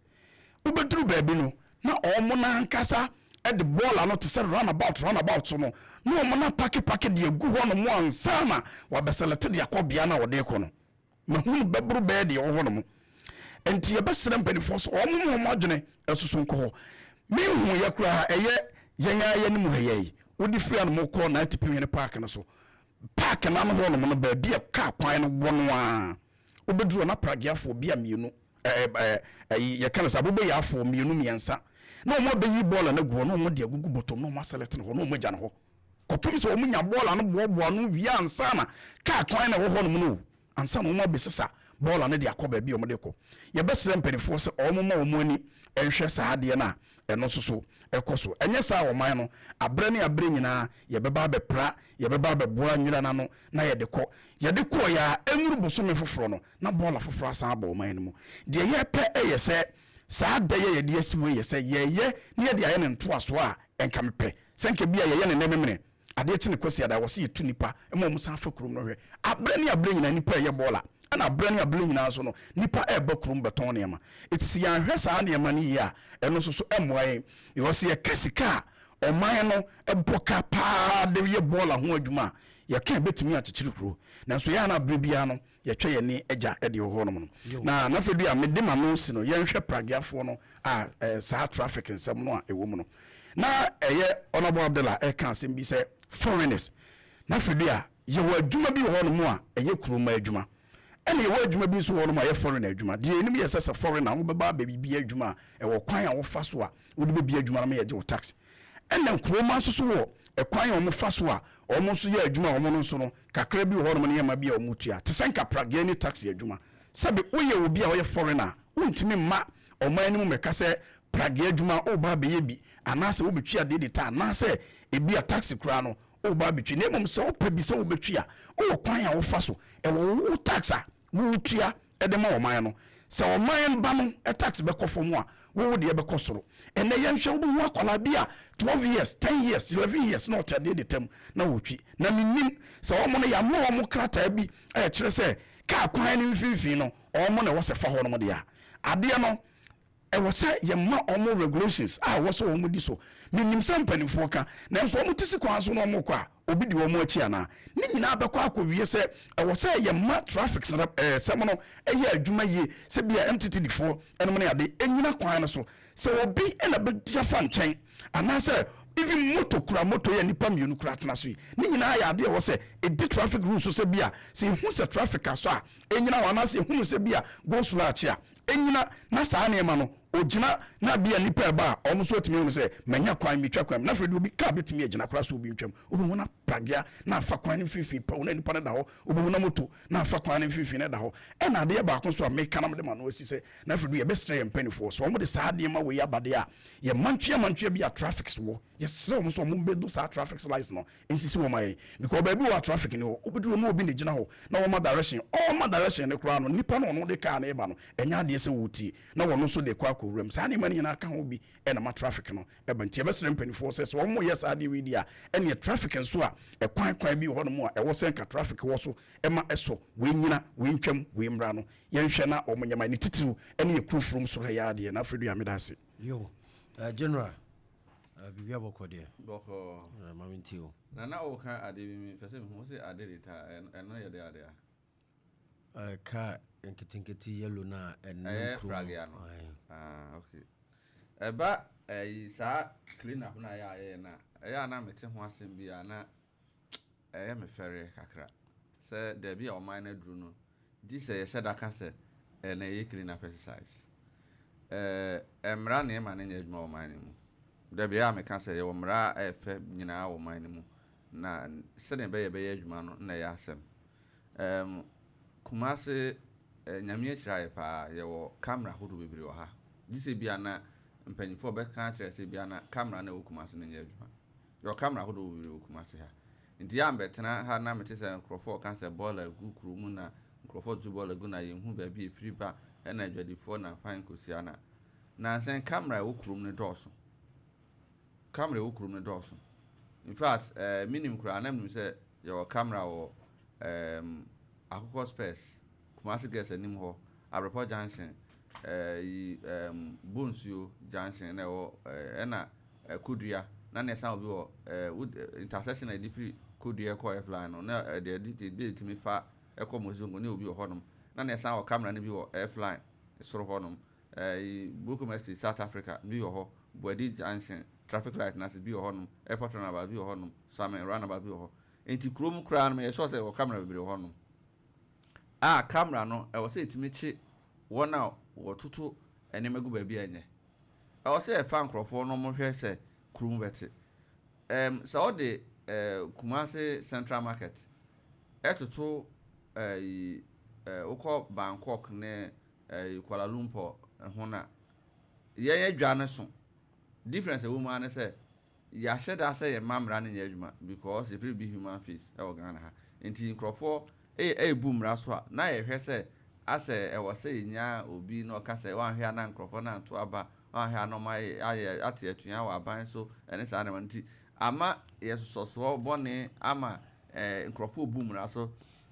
Speaker 3: Wobɛduru baabi no, na wɔn no ankasa de bɔɔla no te sɛ runabout runabout so no, na wɔn no apakepake de agu hɔnom ansa na wɔabɛsɛlɛte de akɔ bea no a wɔde rekɔ no. Mahunu bɛboro bɛyɛ deɛ ɛwɔ hɔ nom. Nti yɛbɛsrɛ mpanimfoɔ sɛ wɔn mma wɔn adwene nsoso nkɔ hɔ. Menhuiɛ koraa, ɛyɛ yɛn ara yɛn anim ha yi, wode firi hanom kɔ Nantipimhene park no so, park no ano hɔ nom no, baabi a kaa kwan no wɔ no ara, wobɛduru hɔ na prageafoɔ bi a mmienu, ɛɛ ɛɛ ɛyi yɛka no sɛ aboboyaafoɔ mmienu mmiɛnsa, na wɔn abɛyi bɔɔla no agu hɔ na wɔn de agugu bɔtɔm na wɔn asɛlɛte no hɔ na wɔn agya no hɔ. Kɔpem sɛ wɔn nya bɔɔla no boaboa ano wie ansa na kaa kwan na ɛwɔ hɔ nom no o, ansa na wɔn abɛsesa bɔɔla no de akɔ baabi a wɔn de kɔ. Yɛbɛsrɛ mpaninfoɔ sɛ wɔn mma wɔn ani Ɛnhwɛ saa adeɛ no a ɛno nso so ɛkɔ so. Ɛnyɛ saa a, ɔman no, aberɛ ne aberɛ nyinaa yɛbɛba abɛpra, yɛbɛba abɛboa nwira no ano na yɛde kɔ. Yɛde kɔeɛ a, ɛnnuru bosome foforɔ no, na bɔɔla foforɔ asan aba ɔman no mu. Deɛ yɛpɛ yɛ sɛ saa da yi a yɛde asi hɔ yi yɛ sɛ yɛyɛ na yɛde ayɛ no ntoasoɔ a, nka mepɛ sɛ nka bi a yɛyɛ no nnɛ Memene, adeɛ kye no Kwasiada, ɛwɔ sɛ yɛtu nnipa ma wɔn san fa kurom no hwɛ. Aberɛ ne aberɛ nyinaa nnipa reyɛ bɔɔla, ɛna aberɛ ne aberɛ nyinaa nso no nnipa reba kurom bɛtɔn nneɛma. Enti sɛ yɛanhwɛ saa nneɛma no yie a, ɛno nso so ɛmmoa yɛn. Because sɛ yɛka sika a ɔman no bɔ ka pa ara de yɛ bɔɔla ho adwuma a, yɛka a ɛbɛtumi akyekyere kuro. Nanso ɛyɛ a na aberɛ biara no yɛtwa yɛn ani gya deɛ ɛwɔ hɔnom no. Na na afei deɛ a mede m'ano si no, yɛnhwɛ Pragiafoɔ no a eh, saa traffic nsɛm no a ɛwɔ mu no. Na ɛyɛ Honourable Abdallah ɛka asɛm bi sɛ foreigners. Na afei deɛ a yɛwɔ adwuma bi wɔ hɔnom a ɛyɛ kuroma adwuma. Ɛna yɛwɔ adwuma bi nso wɔ hɔnom a ɛyɛ foreigner adwuma. Deɛ yɛnim yɛ sɛ sɛ foreigner wobɛba abɛbibi adwuma a, ɛwɔ kwan a wofa so a wode bɛbi adwuma no ma yɛgye wo tax. Ɛna nkuroma nso so wɔ ɛkwan a wɔfa so a wɔn nso yɛ adwuma a wɔn no nso no kakra bi wɔ hɔnom ne nneɛma bi a wɔtua te sɛ nka pragea ne taxi adwuma. Sɛbe woyɛ obi a woyɛ foreigner a, wontumi mma ɔman no mu mmɛka sɛ pragea adwuma woreba abɛyɛ bi anaasɛ wobɛtwi adeɛ de ta anaasɛ ebia taxi koraa no woreba abɛtwi. Na mmom sɛ wopɛ bi sɛ wobɛtwi a, wowɔ kwan a wofa so. Ɛwɔ wo tax a wotua de ma ɔman no. Sɛ ɔman ba no tax bɛkɔ fam a, wo wo deɛ bɛkɔ soro. Ɛnnɛ yɛnhwɛ, wobɛhu akwadaa bi a 12 years, 10 years, 11 years na ɔte adeɛ de tam na ɔretwi. Na mennim sɛ wɔn no yɛama wɔn krataa bi a ɛkyerɛ sɛ kaa kwan no mfimfini no wɔn na ɛwɔ sɛ fa hɔnom deɛ a, adeɛ no Ɛwɔ sɛ yɛma wɔn regulations a ɛwɔ sɛ wɔn di so. Menim sɛ mpanimfoɔ ka, nanso wɔn te si kwan so na wɔn rekɔ a, obi di wɔn akyi anaa? Ne nyinaa bɛkɔ akɔwie sɛ ɛwɔ sɛ yɛma traffic sɛm no yɛ adwuma yie, sɛ bia MTTD foɔ nom ne ade nyina kwan no so. Sɛ obi na bɛdi afa nkyɛn anaasɛ even moto kura moto yi a nnipa mmienu koraa tena so yi, ne nyinaa yɛ adeɛ a ɛwɔ sɛ ɛdi traffic rules so, sɛ bia sɛ yɛhu sɛ traffic asɔ a ɛnyina hɔ anaasɛ yɛhunu sɛ bia go slow akye a, Ɛnyina na saa nneɛma no ɔgyina na bia nnipa ɛba a wɔn nso atumi ahunu sɛ manya kwan metwa kwan mu na afei deɛ obi kaa bɛtumi agyina koraa sɛ obi ntwam. Wobɛhu na pragea na afa kwan no mfimfini pɛw na nipa no da hɔ. Wobɛhu na moto na afa kwan no mfimfini na ɛda hɔ. Ɛna adeɛ baako nso a meka na mede m'ano asi sɛ na afei deɛ yɛbɛsrɛ yɛn mpanimfoɔ sɛ wɔn de saa nneɛma wei aba deɛ a yɛn mantwea mantwea bi a traffics wɔ, yɛsrɛ wɔn sɛ wɔn bɛdu saa traffics lights no nsisi hɔ ma yɛn because baabi wɔ a traffic ni hɔ, wobɛduru hɔ na obi na gyina hɔ na wɔma direction, ɔma direction no koraa no nipa no ɔno de car no reba no ɛnyɛ adeɛ sɛ wɔretie na wɔno nso de kɔ akɔ wuram. Saa nneɛma no nyinaa ka ho bi ɛna ma traffic no ɛba. Nti yɛbɛsrɛ mpanimfoɔ sɛ sɛ wɔn yɛ saa adeɛ wei deɛ a ɛneɛ traffic nso a ɛkwan kwan bi wɔ hɔnom a ɛwɔ sɛ nka traffic wɔ so ɛma ɛsɔ wei nyina wei ntwam wei mmra no yɛnhwɛ na wɔn nyɛ ma ne titiriw ɛne yɛ kuro furom soro ha yi ara deɛ. Na afei do yɛ ameda ase.
Speaker 1: Yo, General, Biribi abɔkɔ deɛ.
Speaker 4: Bɔkɔɔ.
Speaker 1: Ma me ntie o.
Speaker 4: Na na woka ade bi me pɛ sɛ mehu, wose ade de taa, ɛno yɛ de ade
Speaker 1: a? Car nketenkete yellow no a ɛnam
Speaker 4: kurom. Ɛyɛ pragea no. Ah, okay. Ɛba ɛyi saa clean up na ɛyɛ a yɛyɛ no a, ɛyɛ a na mete ho asɛm bi a na ɛyɛ me fɛreɛ kakra sɛ daabi a ɔman no aduru no, gye sɛ yɛhyɛ da ka sɛ ɛnɛ yɛyɛ clean up exercise. Ɛɛ, mmara na ɛma no nyɛ adwuma wɔ ɔman no mu. Da biara meka sɛ yɛwɔ mmara a ɛyɛ fɛ nyinaa wɔ ɔman no mu, na sɛdeɛ ɛbɛyɛ ɛbɛyɛ adwuma no na ɛyɛ asɛm. Ɛɛm, Kumase, eh, Nyame ahyira yɛ paa, yɛwɔ camera ahodoɔ bebree wɔ ha. Gye sɛ bia na mpanyinfoɔ bɛka akyerɛ sɛ bia na camera na ɛwɔ Kumase no nyɛ adwuma. Yɛwɔ camera ahodoɔ bebree wɔ Kumasi ha. Nti yɛ a mebɛtena ha na mete sɛ nkorɔfoɔ reka sɛ bɔɔla gu kuro mu na nkorɔfoɔ toto bɔɔla gu na yɛnhu baabi a ɛfiri ba ɛna adwadifoɔ na fan kɔsia na. Nansa yi camera a ɛwɔ kurom no dɔɔso. Camera a ɛwɔ kurom no dɔɔso. In fact, eh, menim koraa na menim sɛ yɛwɔ camera wɔ ehm, Akokɔ Spurs, Kumasi Girls anim hɔ, Abrepɔ Junction, eh, yi, ehm, Bonsuo Junction na ɛwɔ, eh, ɛna Kodua na nea ɛsan obi wɔ eh, wo intersection a yɛde firi Kodua kɔ F line no na ɛde ɛde ɛde ɛtumi fa ɛkɔ Mozongo ne obi wɔ hɔnom na nea ɛsan wɔ camera no bi wɔ F line soro hɔnom ɛɛ Bukum Estate South Africa bi wɔ hɔ, Buadi Junction traffic light no ase bi wɔ hɔnom, Airport roundabout bi wɔ hɔnom, Suame roundabout bi wɔ hɔ. Nti kurom koraa no meyɛ sure sɛ wɔ camera bebree wɔ hɔnom a camera no ɛwɔ sɛ ɛtumi kye wɔn a wɔtoto nneɛma gu baabi a ɛnyɛ. Ɛwɔ sɛ yɛfa nkorɔfoɔ na wɔhwɛ sɛ kuro mu bɛte. Ɛɛm sɛ wode ɛɛ Kumasi Central Market ɛtoto ɛyi ɛɛ wokɔ Bangkok ne ɛyi Kuala Lumpur ho no a, Yɛn adwa no so difference ɛwɔ mu ara ne sɛ yɛahyɛ da sɛ yɛmma mmara no nyɛ adwuma because yɛfrɛ bi human face ɛwɔ Ghana ha. Nti nkurɔfoɔ ɛɛbu mmara so a, na yɛhwɛ sɛ asɛ ɛwɔ sɛ yɛnya obi na ɔka sɛ wanhwɛ a na nkurɔfoɔ no anto aba, wanhwɛ a na ɔma ayɛ ate atua wɔ aban so ɛne saa nneɛma no. Nti ama yɛsosɔsoɔ bɔne ama nkurɔfoɔ bu mmara so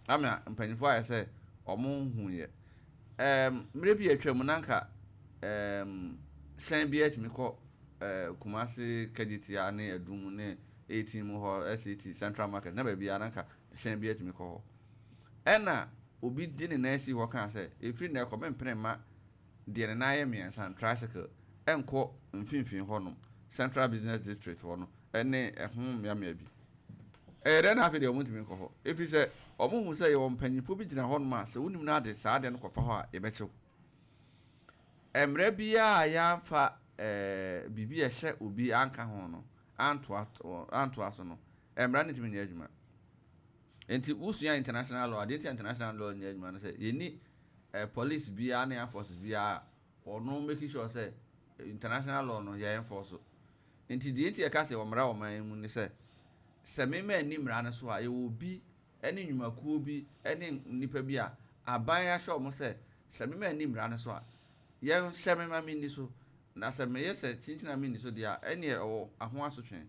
Speaker 4: ama mpanyinfoɔ ayɛ sɛ ɔmo nhu yɛ. Mmerɛ bi atwa mu na nka hyɛn bi atumi kɔ Kumasi, Kejetia ne Adum ne 18 mu hɔ, SAT, Central Market na baabi a na nka hyɛn bi atumi kɔ hɔ. Ɛna obi de ne nan si hɔ kaa sɛ efiri na ɛkɔ mempene mma deɛ ne nan yɛ mmiɛnsa no, tricycle, ɛnkɔ mfimfini hɔnom, Central Business District hɔ no ɛne ɛho mmeammea bi. Ɛyɛ dɛn na afei deɛ ɔmo ntumi nkɔ hɔ? Efiri sɛ ɔmo hu sɛ yɛwɔ mpanyinfoɔ bi gyina hɔnom a sɛ wonim no ade saa adeɛ no kɔfa hɔ a, yɛbɛkyew. Mmerɛ biara a yɛamfa biribi a ɛhyɛ obi anka ho no antoa so no, mmara no ntumi nyɛ adwuma. Nti wosua international law, adeɛ nti a international law nyɛ adwuma no sɛ yɛni police biara ne armed forces biara a ɔno make sure sɛ international law no yɛ enforce so. Nti deɛ nti yɛka sɛ wɔ mmara wɔ man yi mu ne sɛ mema ani mmara no so a, yɛwɔ obi ne nnwumakuo bi ne nnipa bi a aban ahyɛ wɔn sɛ mema ani mmara no so a, yɛnhyɛ me ma menni so, na sɛ meyɛ sɛ kyinkyin a menni so deɛ a, ɛneɛ ɛwɔ aho asotwe.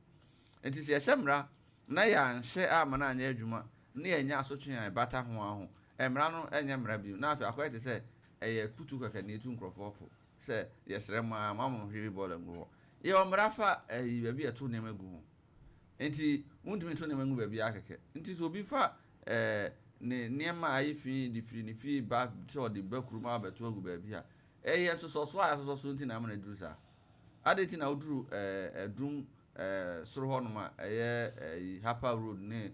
Speaker 4: Nti sɛ yɛhyɛ mmara na yɛanhyɛ ama no anyɛ adwuma na yɛnyɛ asotwe a ɛbata ho a ho, mmara no ɛnyɛ mmara bio. Na afei akɔyɛ te sɛ ɛyɛ futu kɛkɛ na ɛtu nkurɔfoɔ fo sɛ yɛsrɛ mo a ma mo hwere bɔɔla ngu hɔ. Yɛwɔ mmara fa ɛyi baabi a yɛto nneɛma gu ho. Nti wontumi nto nneɛma ngu baabi akɛkɛ. Nti sɛ obi fa ne nneɛma a ayɛ fi de firi ne fie ba sɛ ɔde ba kurom abɛto agu baabi a, ɛyɛ nsosɔso a ɛsosɔ so nti na ama no aduru saa. Ade nti na woduru Adum soro hɔnom a ɛyɛ Harper Road ne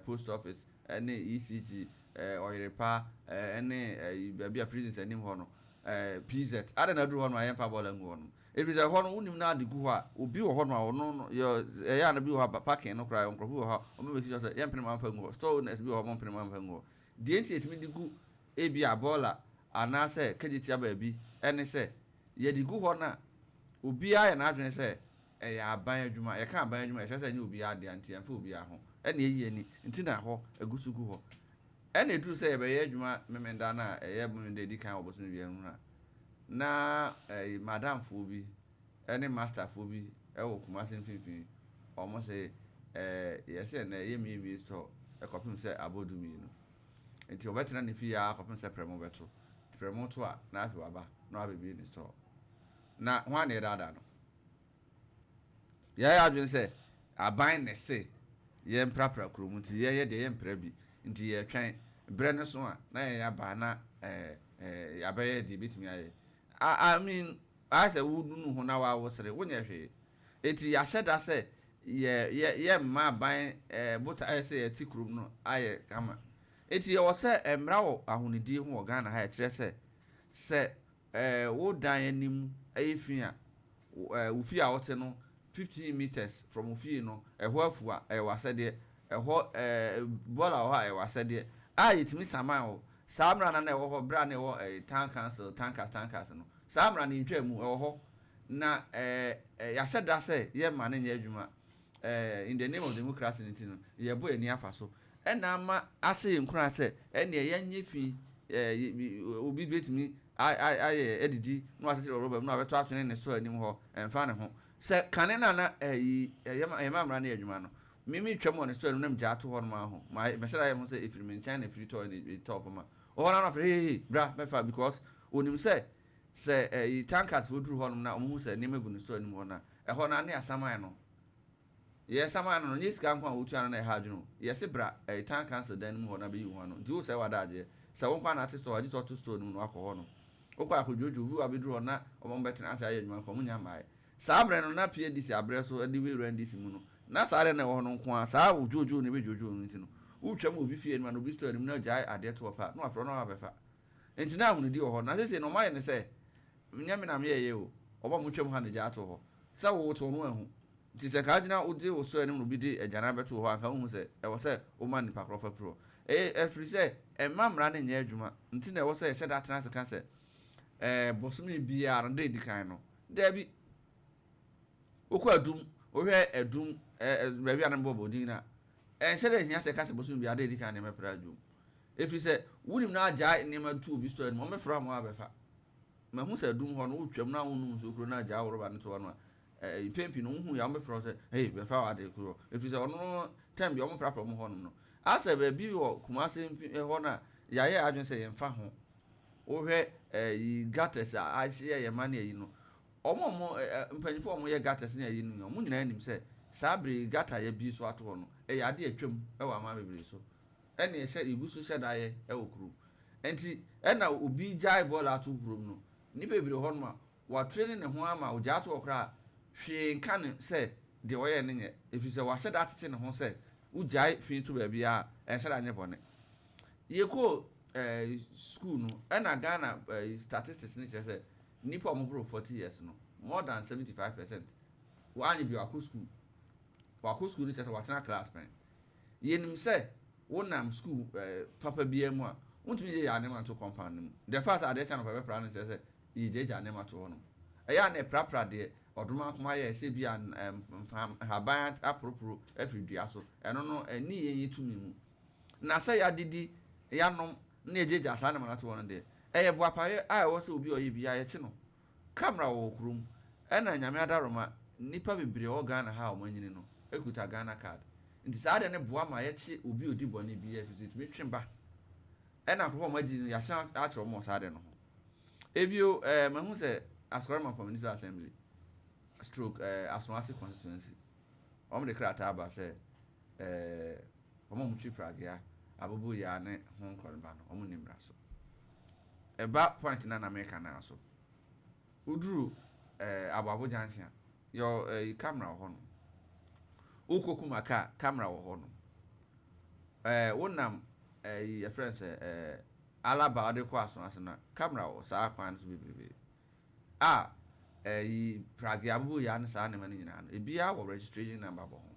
Speaker 4: post office ne ECG, Ɔyerepa ne baabi a prisons anim hɔ no, PZ. Ade na aduru hɔnom a yɛmfa bɔɔla ngu hɔnom. Ɛfiri sɛ hɔ no wonim no ade gu hɔ a, obi wɔ hɔnom a ɔno no yɛ ɛyɛ a no bi wɔ hɔ a parking no koraa nkurɔfo bi wɔ hɔ a ɔmo make sure sɛ yɛmpene ma mfa ngu hɔ. Store owners bi wɔ hɔ a ɔmo mpene ma mfa ngu hɔ. Deɛ nti yɛtumi de gu ebi a bɔɔla anaasɛ Kejetia baabi ɛne sɛ yɛde gu hɔ no a, obiara yɛ n'adwene sɛ ɛyɛ aban adwuma. Yɛka aban adwuma, yɛkyerɛ sɛ ɛnyɛ obiara dea nti yɛmfa obiara ho. Ɛna ɛyi ani nti na hɔ egu so gu hɔ. Ɛna eduru sɛ yɛbɛyɛ adwuma Memenda no a ɛyɛ Memenda edi kan wɔ bosome biara mu no a, na ɛyi madamfoɔ bi ɛne masterfoɔ bi ɛwɔ Kumasi mfimfini, wɔn sɛ yɛsɛ ɛnɛ yɛmmiemie store ɛkɔpem sɛ abɔ 12. Nti ɔbɛtena ne fie ara kɔpem sɛ prɛmo bɛto. Nti prɛmo to a, na afei waba na wabɛbie ne store. Na hwan na yɛdaadaa no? Yɛayɛ adwene sɛ aban ne se yɛmprapra kurom nti yɛyɛ deɛ yɛmpra bi. Nti yɛtwɛn berɛ no so a na yɛyɛ aba na yɛabɛyɛ deɛ ebɛtumi ayɛ. I mean, ayɛ sɛ wonunu ho na wawo sere, wonyɛ hwee. Enti yɛahyɛ da sɛ yɛ yɛ yɛmma aban botaeɛ sɛ yɛte kurom no ayɛ kama. Enti yɛwɔ sɛ mmara wɔ ahonidie ho wɔ Ghana ha ɛkyerɛ sɛ wo dan anim ɛyɛ fi a, wo fie a wote no 15 meters from wo fie no, ɛhɔ afu a, ɛyɛ w'asɛdeɛ. Ɛhɔ bɔɔla wɔ hɔ a, ɛyɛ w'asɛdeɛ. A yɛtumi saman wo. Saa mmara no na ɛwɔ hɔ berɛ a na ɛwɔ town council tankers no. Saa mmara no ntwa mu, ɛwɔ hɔ. Na yɛahyɛ da sɛ yɛmma no nyɛ adwuma. In the name of democracy no nti no, yɛbɔ ani afa so. Ɛna ama ahyɛ yɛn nkuran sɛ ɛneɛ yɛnyɛ fi, obi bɛtumi ayɛ adidi na wasekyerɛ rɔba mu na wabɛtɔ atwene ne store anim hɔ, ɛmfa ne ho. Sɛ kane no a na ɛyi yɛma mmara no yɛ adwuma no, me twam wɔ ne store anim na megya ato hɔ nom aho. Ma mehyɛ da yɛ ho sɛ ɛfiri me nkyɛn na ɛfiri tɔɔ ne tɔɔ fam a. Ɔhɔ no afei hey hey bra bɛfa because onim sɛ ɛyi tankers fo duru hɔ nom na ɔmo hu sɛ nneɛma gu ne store anim hɔ no a, ɛhɔ no ne asaman no. Yɛ saman no nyɛ sika nko a wotua no na ɛha adwene o. Yɛse bra ɛyi town council dan no mu hɔ na bɛyi wo ho ano. Nti wo sɛ wada agyeɛ. Sɛ wo nko na ate store, agye sɛ ɔto store no mu na wakɔ hɔ no. Wokɔ akɔdwodwo, obi wɔ abɛduru hɔ na ɔmo bɛtena ase ayɛ adwuma nka ɔmo nya mmaeɛ. Saa berɛ no na PADC abrɛ so de wura NDC mu no, na saa adeɛ na ɛwɔ hɔ no nko ara, saa odwoodwoo no ɛbɛdwoodwoo no nti no, wotwam obi fie anim anaa obi store anim na ogyae adeɛ to hɔ pɛ a, na wafrɛ wo na wabɛfa. Nti na ahonidi wɔ hɔ. Na seesei no ɔmo ayɛ no sɛ, nyɛ me na meyɛeɛ o, ɔmo a motwam ha na gyaa to hɔ. Sɛ wo to no ahu. Nti sɛ nka agyina wode wo store anim na obi de agyanan bɛto hɔ a, nka wohu sɛ ɛwɔ sɛ woma nipa korɔ fa firi hɔ. Ɛyɛ ɛfiri sɛ ɛmma mmara no nyɛ adwuma. Nti na ɛwɔ sɛ yɛhyɛ da tena ase ka sɛ bosome biara no da edi kan no, Daabi. Wokɔ Adum, wohwɛ Adum ɛɛ baabi a na mebɔ bɔ din no a, ɛnhyɛ dɛ hia sɛ ɛka sɛ bosome biara da edi kan nneɛma pira dwom. Ɛfiri sɛ wonim na agyae nneɛma tu obi store anim, wɔbɛfrɛ ama wɔabɛfa. Mahu sɛ Adum hɔ no wotwam na wonnom nsuo kuro na agyae wo rɔba no to hɔ no a, ɛɛ mpɛn pii no wohu yɛ a wɔbɛfrɛ wo sɛ hey bɛfa w'ade kuro. Ɛfiri sɛ ɔno no tɛm bi wɔprapra wɔn hɔnom no. Asɛ baabi wɔ Kumase hɔ no a yɛayɛ adwene sɛ yɛmfa ho. Wohwɛ ɛyi gutters a ahyɛ yɛn ma ne ayi no, Wɔn a wɔn mpanyinfoɔ a wɔyɛ gutters ne ayi no wɔn nyinaa nim sɛ saa bere yi gutter a yɛabue so ato hɔ no ɛyɛ ade a atwam wɔ aman bebree so. Ɛna ɛhyɛ yɛgu so hyɛ da yɛ wɔ kurom. Nti ɛna obi gyae bɔɔla ato kurom no, nnipa bebree wɔ hɔnom a wɔatreni ne ho ama ogyaa to hɔ koraa a hwee nka no sɛ deɛ ɔyɛɛ no nyɛ ɛfiri sɛ wahyɛ da atete ne ho sɛ wogyae fi to baabiara a ɛnhyɛ da nyɛ bɔne. Yɛkɔɔ ɛɛ sukuu no ɛna Ghana ɛɛ statistics no kyerɛ sɛ Nnipa a wɔboro 40 years no, more than 75% wɔanyɛ bi wɔakɔ school. Wɔakɔ school no kyerɛ sɛ wɔatena class pɛn. Yɛnim sɛ wonam school eh, papa biara mu a, wontumi gyagya nneɛma nto compound no mu. The fact sɛ adeɛ kyɛ anɔpa bɛpra no nkyerɛ sɛ yɛgyaagyaa nneɛma to hɔnom. Ɛyɛ a na ɛprapra deɛ ɔdomankoma yɛɛ sɛ bi a nhaban aporoporo afiri dua so. Ɛno no, ɛnni yɛn yɛ tumi mu. Na sɛ yɛadidi, yɛanom, na yɛgyaagyaa saa nneɛma no ato hɔ no deɛ, ɛyɛ boapayɛ a ɛwɔ sɛ obi a ɔyɛ biara yɛkye no. Camera wɔ kurom, ɛna Nyame adaworoma nnipa bebree a wɔwɔ Ghana ha a wɔanyini no kuta Ghana card. Nti saa adeɛ no boa ma yɛkye obi a ɔdi bɔne biara ɛfiri sɛ ɛtumi twe ba. Ɛna nkurɔfoɔ a wɔadi no yɛasan akyerɛ wɔn wɔ saa adeɛ no ho. Ebio eh, mahu sɛ Asukari Mampong Municipal Assembly stroke eh, Asoase constituency wɔn de krataa aba sɛ eh, Wɔn a wɔtwi pragea, aboboyaa ne ho nkɔreba no, wɔn nni mmara so. Ɛba point no a na meka no ara so. Woduru eh, Aboabo junction a, yɛ eh, camera wɔ hɔnom. Wokɔ Kumaka a, camera wɔ hɔnom. Eh, wonam eh, yɛfrɛ no sɛ eh, Alaba a wode kɔ Asoase no a, camera wɔ saa kwan no so bebrebe. A ɛyi pragea, aboboyaa ne saa nneɛma no nyinaa no, ebiara wɔ registration number bɔ ho.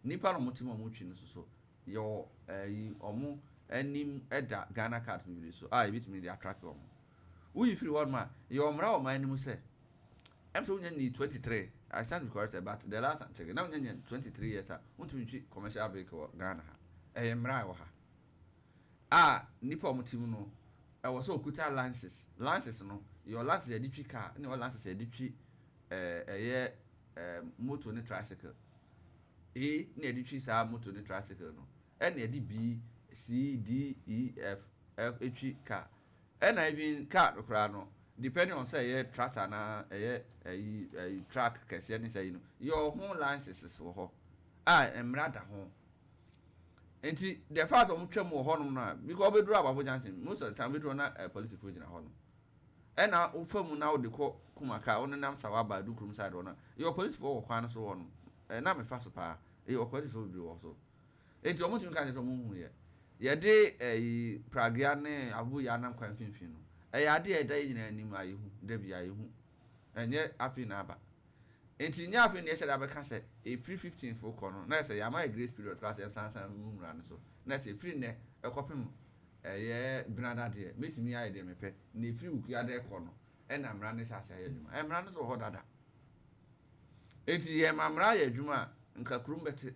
Speaker 4: Nnipa na wɔte mu a wɔtwi no nso so, yɛwɔ ɛyi wɔn anim da Ghana card bebree so a yɛbɛtumi de atrake wɔn. Woyi firi hɔ nom a, yɛwɔ mmara wɔ ɔman no mu sɛ, ɛm sɛ wonya nnii 23, I stand to be corrected but the last time check, na wonya nya 23 years a, wontumi ntwi commercial vehicle wɔ Ghana ha. Ɛyɛ mmara a ɛwɔ ha. A nnipa a wɔte mu no, ɛwɔ sɛ wɔkuta license. License no, yɛwɔ license a yɛde twi car, ɛna yɛwɔ license a yɛde twi ɛɛ ɛyɛ ɛɛ moto ne tricycle. A na yɛde twi saa moto ne tricycle no, ɛna yɛde B, C, D, E, F twi car. Ɛna even car no koraa no, depending on sɛ ɛyɛ tractor anaa ɛyɛ ɛyi ɛyi truck kɛseɛ ne sɛ yi no, yɛwɔ ho licenses wɔ hɔ a mmara da ho. Nti the fact sɛ wɔtwa mu wɔ hɔnom no a, because wobɛduru Aboabo junction, most of the time wobɛduru hɔ na eh, polisifoɔ gyina hɔ nom. Ɛna wofa mu na wode kɔ Kumaka a wonenam Sawa ba Adukurom side hɔ no a, yɛwɔ polisifoɔ wɔ kwan no so hɔ nom. Na mefa so paa. Yɛwɔ polisifoɔ bebree wɔ so. Enti wɔn ntumi nka nkyerɛ sɛ wɔn nhu yɛ. Yɛde ɛyi pragea ne aboboyaa nam kwan mfimfini no, ɛyɛ adeɛ a ɛda yɛn nyinaa anim a yɛhu, da biara yɛhu. Ɛnyɛ afei na aba. Enti nyɛ afei na yɛhyɛ da bɛka sɛ ɛfiri 15th kɔ no, na yɛ sɛ yɛama yɛ grace period koraa sɛ yɛnsansan mu mmara no so. Na yɛ sɛ ɛfiri nnɛ ɛkɔpem Ɛyɛ benada deɛ, mɛtumi ayɛ deɛ mepɛ, na ɛfiri Wukuada rekɔ no, ɛna mmara no hyɛ aseɛ ayɛ adwuma. Mmara no nso wɔ hɔ dada. Enti yɛma mmara yɛ adwuma a, nka kurom bɛte.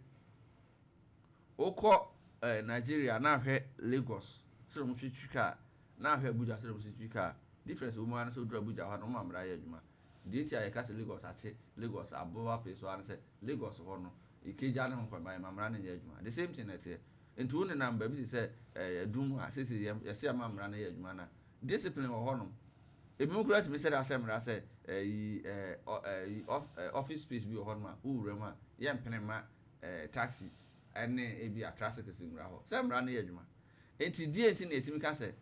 Speaker 4: Wokɔ eh, Nigeria na ahwɛ Lagos sɛdeɛ wɔtwitwi kaa, na ahwɛ Abuja sɛdeɛ wɔtwitwi kaa. Difference wɔ mu ara ne sɛ woduru Abuja hɔ a na wɔma mmara yɛ adwuma. Deɛ nti a yɛka sɛ Lagos akye, Lagos aboa pee so ara ne sɛ Lagos hɔ no, Ikeja ne ho kwan, yɛma mmara no nyɛ adwuma. The same thing na ɛteɛ. Nti wo nenam baabi te sɛ adum a seesei yɛ yɛse ama mmara no yɛ adwuma no a, discipline wɔ hɔnom. Ebinom koraa tumi hyɛ da hyɛ mmara sɛ ɛyi ɛyi office space bi wɔ hɔnom a wowura mu a yɛmpene mma taxi ne ebi a tricycles nwura hɔ. Sɛ mmara no yɛ adwuma. Nti deɛ nti na yɛtumi ka sɛ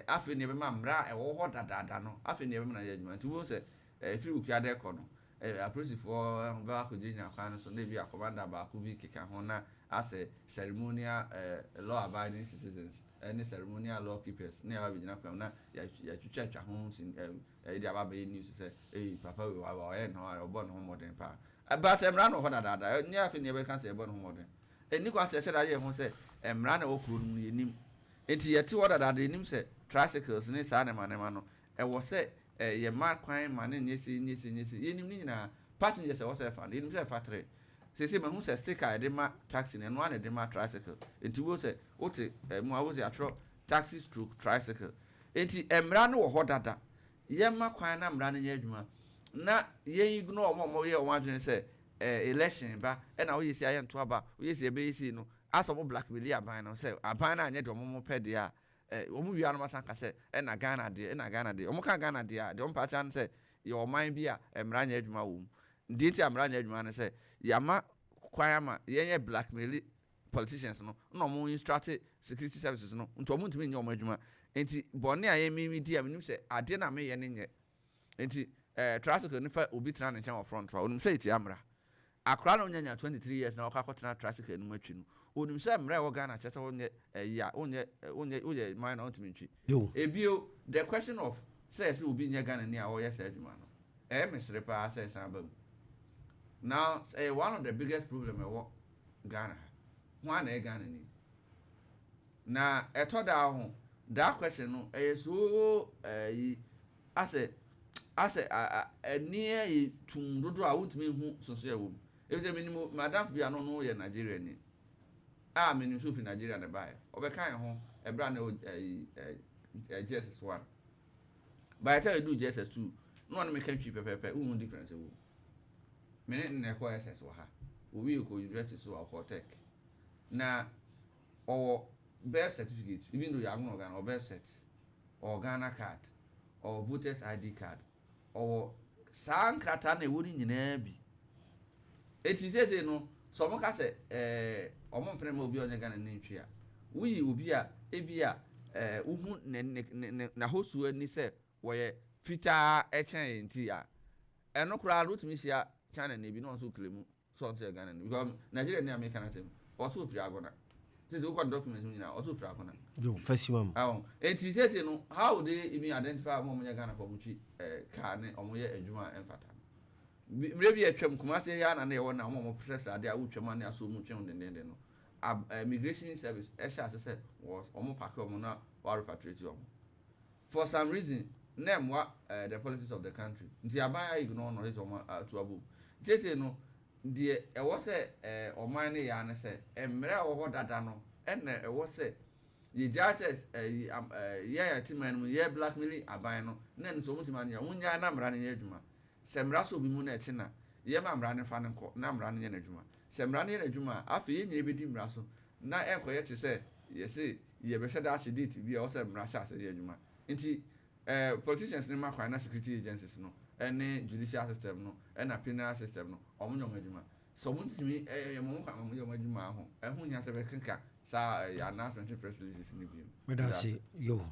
Speaker 4: afei na yɛbɛma mmara a ɛwɔ hɔ dadaada no afei na yɛbɛma no ayɛ adwuma. Nti wobɛhu sɛ ɛfiri Wukuada rekɔ no Apolisifoɔ bɛkɔ akɔgyinagyina kwan no so na ebia commander baako bi keka ho na asɛ ceremonial law abiding citizens ne ceremonial law keepers na yɛaba abɛgyina kwan mu na yɛatwitwatwa ho sin de aba abɛyɛ news sɛ ei papa wei ɔyɛ ne ho ɔbɔ ne ho mmɔden paa. But mmara no wɔ hɔ dadaada, ɛnyɛ afei na yɛbɛka sɛ yɛbɔ ne ho mmɔden. Ɛnni kwan sɛ yɛhyɛ da yɛ ho sɛ mmara na ɛwɔ kuro no mu no yɛnim. Nti yɛte hɔ dadaada yɛnim sɛ tricycles ne saa nneɛma nneɛma no ɛwɔ sɛ Yɛma kwan ma ne nyɛ sei, nyɛ sei, nyɛ sei. Yɛnim ne nyinaa. Passengers a ɛwɔ sɛ ɛfa no, yɛnim sɛ ɛfa tere. Seesei mahu sɛ sticker a yɛde ma taxi no, ɛno ara na yɛde ma tricycle. Nti wobɛhu sɛ wote mu a, wobɛhu sɛ yɛatwerɛ taxi stroke tricycle. Nti mmara no wɔ hɔ dada. Yɛmma kwan na mmara no nyɛ adwuma. Na yɛn ignore wɔn a wɔyɛ wɔn adwene sɛ election ba ɛna woyɛ sei a yɛnto aba, woyɛ sei a yɛbɛyɛ sei no, asɛ wɔn blackmaili aban no sɛ aban no anyɛ deɛ wɔn pɛ deɛ a, wɔn wie a na wɔasan aka sɛ ɛna Ghana deɛ, ɛna Ghana deɛ. Wɔn ka Ghana deɛ a, deɛ wɔn pɛ akyerɛ ne sɛ yɛwɔ ɔman bi a mmara nyɛ adwuma wɔ mu. Deɛ nti a mmara nyɛ adwuma ne sɛ yɛama kwan ama yɛnyɛ blackmaili politicians no na wɔn instruct security services no nti wɔn ntumi nyɛ wɔn adwuma. Nti bɔne a yɛn mi di a menim sɛ adeɛ no a meyɛ no nyɛ. Nti tricycle no fa obi tena ne nkyɛn wɔ front a, onim sɛ ɛtia mmara. Akwadaa na onya nya 23 years na ɔkɔ akɔtena tricycle no mu atwi no, onim sɛ mmara a ɛwɔ Ghana kyerɛ sɛ wonyɛ ɛyi a, wonyɛ wonyɛ woyɛ minor, wontumi ntwi. Ebio, the question of sɛ ɛsɛ obi nyɛ Ghana ni a ɔyɛ saa adwuma no, ɛyɛ mesere paa sɛ ɛsan ba mu. Now, ɛyɛ one of the biggest problem ɛwɔ Ghana ha. Hwan na ɛyɛ Ghana ni? Na ɛtɔ da ho, that question no ɛyɛ so ɛyi asɛ ani yɛ tum dodo a wontumi nhu sonso ɛwɔ mu. Ebi sɛ menim madamfo bi a no no yɛ Nigeria ni a menim so fi Nigeria na baeɛ. Ɔbɛka yɛn ho ɛberɛ a na ɛwɔ ɛyi ɛ JSS 1. By the time yɛdu JSS 2, na ɔne me ka Twi pɛpɛɛpɛ, wohu difference ɛwɔ mu. Me ne na ɛkɔ SS wɔ ha. Owi kɔ university so a ɔkɔ tech. Na ɔwɔ birth certificate, even though yɛawo no Ghana, ɔwɔ birth cert, ɔwɔ Ghana card, ɔwɔ voters ID card, ɔwɔ saa nkrataa na ɛwɔ ne nyinaa bi. Eti seesei no, sɛ ɔmo ka sɛ ɔmo mpene ma obi a ɔnyɛ Ghana ne ntwi a, woyi obi a ebi a wohu ne ne ne n'ahosuo ani sɛ wɔyɛ fitaa ɛkyɛn yɛn ti a, ɛno koraa no wotumi hyia China na ebi na ɔno nso claim sɛ ɔno nso yɛ Ghana ni, because Nigeria ni a meka n'asɛm, ɔso ofiri Agona. Sisi wokɔ document mu nyinaa, ɔso ofiri Agona.
Speaker 1: Yo, fɛsi ma mu.
Speaker 4: Ɛwɔ eti sese no, how would they even identify ɔmo a ɔmo nyɛ Ghana fo, ɔmo twi kaa ne ɔmo yɛ adwuma a ɛmfata no? Mmerɛ bi atwam, Kumase yɛ ana na yɛwɔ na ɔmo a ɔmo sɛ sɛ adeɛ a wotwam a ne aso mu twɛn dendenden no, immigration service ɛhyɛ ase sɛ wɔ ɔmo pack ɔmo na wɔ repatriate ɔmo. For some reason na ɛmoa the politics of the country nti aban ayi ignore no, ɛsɛ ɔmo atu abom. Sese no deɛ, ɛwɔ sɛ ɔman no yɛ ano sɛ mmerɛ a ɛwɔ hɔ dada no, ɛna ɛwɔ sɛ yɛgyaa sɛ ɛyi yɛn a yɛte man no mu yɛ blackmail aban no, na ɛno nso ɔmo tumi anyɛ. Ɔmo nyaa na mmara no nyɛ adwuma. Sɛ mmara so obi mu na ɛkyi na yɛma mmara no fa no nkɔ na mmara no nyɛ n'adwuma. Sɛ mmara no yɛ n'adwuma a, afei yɛn nyinaa bɛdi mmara so na ɛnkɔyɛ te sɛ yɛsɛ yɛbɛhyɛ da ahyɛ date bi a ɛwɔ sɛ mmara hyɛ ase yɛ adwuma. Nti politicians no ma kwan na security agencies no ɛne judicial system no ɛna penal system no, ɔmo nyɛ ɔmo adwuma. Sɛ ɔmo ntumi ɛyɛ ɔmo kwan, ɔmo yɛ ɔmo adwuma ho, ɛho nyɛ sɛ bɛkeka saa announcement, press releases no bi.
Speaker 1: Meda ase yo.